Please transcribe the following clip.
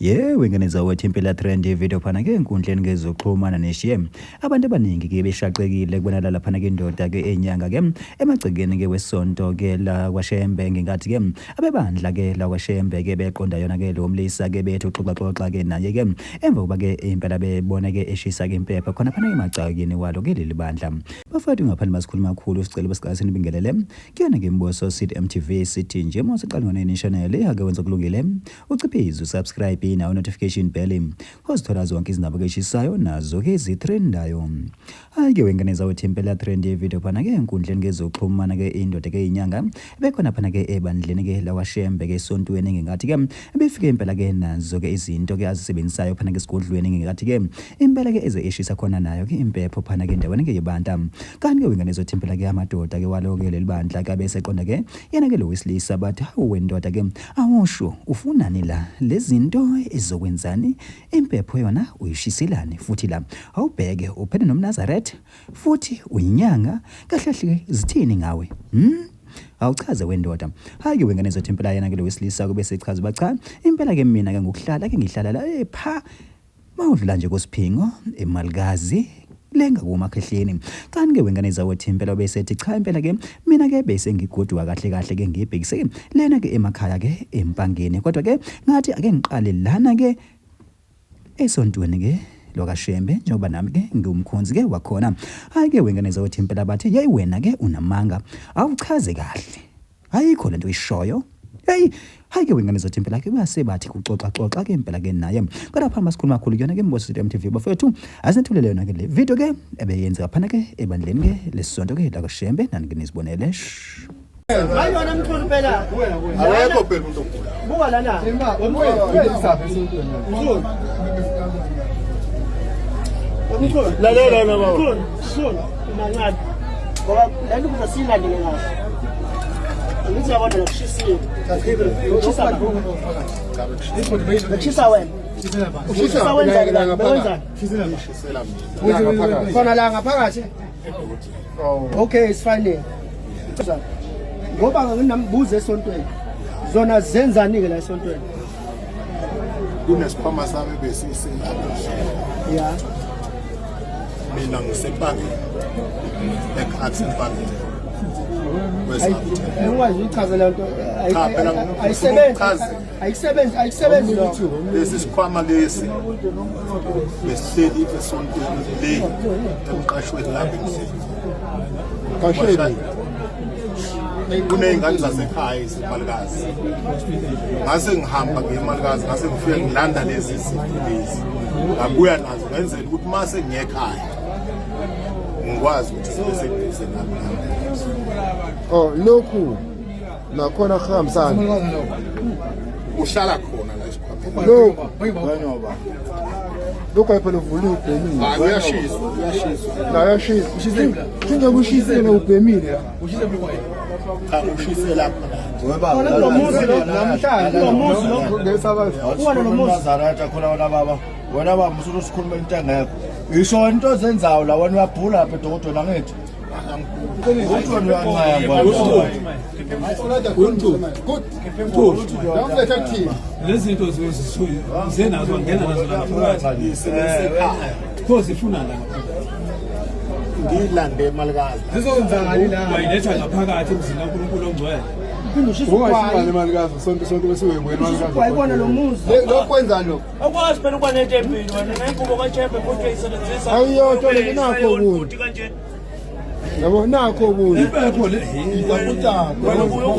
Yewe ngane zawethu impela trend video phana ke enkundleni ngezokuxhumana neshiye abantu abaningi ke beshaqekile kubonakala laphana ke indoda ke enyanga ke emagcekeni ke wesonto ke la kwaShembe ngenkathi ke abebandla ke la kwaShembe ke beqonda yona ke lo mlisa ke bethu xoxa xoxa ke naye ke emva kokuba ke impela bebona ke eshisa ke impepha khona phana emagcekeni walo ke leli bandla. Bafowethu ngaphandle masikhuluma kakhulu sicela basiqale sinibingelele kuyona ke Mboso City MTV sithi nje uma useqala ngona channel ake wenza kulungile uciphize usubscribe nawo notification bell uzithola zonke izindaba keshisayo nazo ke ezitrendayo. Hayi ke wengane zawuthi impela trend ye-video phana ke enkundleni kezoxhumana ke indoda ke inyanga bekhona phana ke ebandleni ke lawashembe ke esontweni ngenkathi ke befike impela ke nazo ke izinto ke azisebenzisayo phana ke esigodlweni ngenkathi ke impela ke eze eshisa khona nayo ke impepho phana ke endaweni ke yebandla. Kanti ke wengane zothi impela ke amadoda ke walo ke leli bandla ke abeseqonda ke yena ke lo wesilisa bathi hawu wendoda ke awusho ufunani la lezinto ezokwenzani impepho yona uyishiselani futhi la awubheke uphele nomNazaretha futhi uyinyanga kahle kahle zithini ngawe Awuchaze wendoda. Hayi ke wengane zothi impela yena ke lo wesilisa kube sechaza uba cha impela ke mina ke ngokuhlala ke ngihlala la pha mawudlula nje kosiphingo emalukazi lenga kumakhehleni. Kanti ke wengane zawethi impela besethi cha impela ke mina ke bese ngigoduka kahle kahle ke ngibhekise ke lena ke emakhaya ke empangeni kodwa ke ngathi ake ngiqale lana ke esontweni ke lokashembe njengoba nami ke ngiwumkhonzi ke wakhona. Hayi ke wengane zawethi impela bathi yeyi wena ke unamanga awuchaze kahle ayikho lento oyishoyo. Hey, hayi ke wengane zothi impela ke base bathi kuxoxa xoxa ke impela ke naye. Kodwa phambi sikhuluma kakhulu kuyona ke Mboso City MTV bafethu asinethulele yona ke le video ke ebeyenzeka phana ke ebandleni ke lesonto ke la kaShembe nani ke nizibonele. Hayi wena mkhulu phela. Akekho phela umuntu ogulayo. Buka lana. Mkhulu. Mkhulu. Lalela wena baba. Mkhulu, mkhulu, mancane. Ngoba le nto kuze siyilandele kahle. Angithi uyabona la kushisiwe. Kushisa la. Kushisa wena. Ushisa wenzani la? Bewenzani? Shisela mina. La ngaphakathi. Khona la ngaphakathi. Okay, it's fine. Ngoba nginambuzo esontweni. Zona zenzani ke la esontweni? Kunesikhwama sami besisingaphi. Yeah. Mina ngisempangeni. Ekhatsi empangeni. Wesabuthe. Angikwazi ukuchaza le nto. Cha, phela Ayisebenzi. ukuchaza. Ayisebenzi, ayisebenzi lokho. Lesi sikhwama lesi besihleli esontweni le emqashweni lapho engihleli. Qashweni. Kuney'ngane zasekhaya izimalikazi. Ngase ngihamba ngemalikazi ngase ngifike ngilanda lezi zinto lezi. Ngabuya nazo ngenzela ukuthi uma sengiyekhaya ngikwazi ukuthi sibe seduze nami. Oh lokhu nakhona kuhambisana. Uhlala khona la esikhwameni. Lokhu lokhu ayiphela uvula ubhemile. Hayi uyashiswa, uyashiswa. La uyashisa. Shintsha kushisile ubhemile la. Cha ushise lapha. Khona kulo muzi lo. Namhlanje Kulo muzi lo. Ngesabazi. Kuwona lo muzi. Nazaretha khona wena baba. Wena baba usuke usikhuluma into engekho. Isho into ozenzayo la wena uyabhula lapha edokotela angithi. Uthi wena uyancengwa. Good. Don't let her team. Lezi zinto zize nazo ngena nazo la ngaphakathi pho zifuna la Ngilande emalikazi. Zizonzani la? Wayiletha ngaphakathi emzini kaNkulunkulu ongcwele. Phinde ushisa Ungashimane ugwayi. malikazi sonke sonke bese uyebuyela malikazi. Ugwayi lo muzi. Lokhu kwenzani lokhu? Akwazi phela ukuba nento empini wena nengubo kaChembe futhi uyayisebenzisa. Ayiyodwa le, nakho okunye. Futhi kanje. Yabo nakho okunye. Impepho le Itaku. Wena ubuye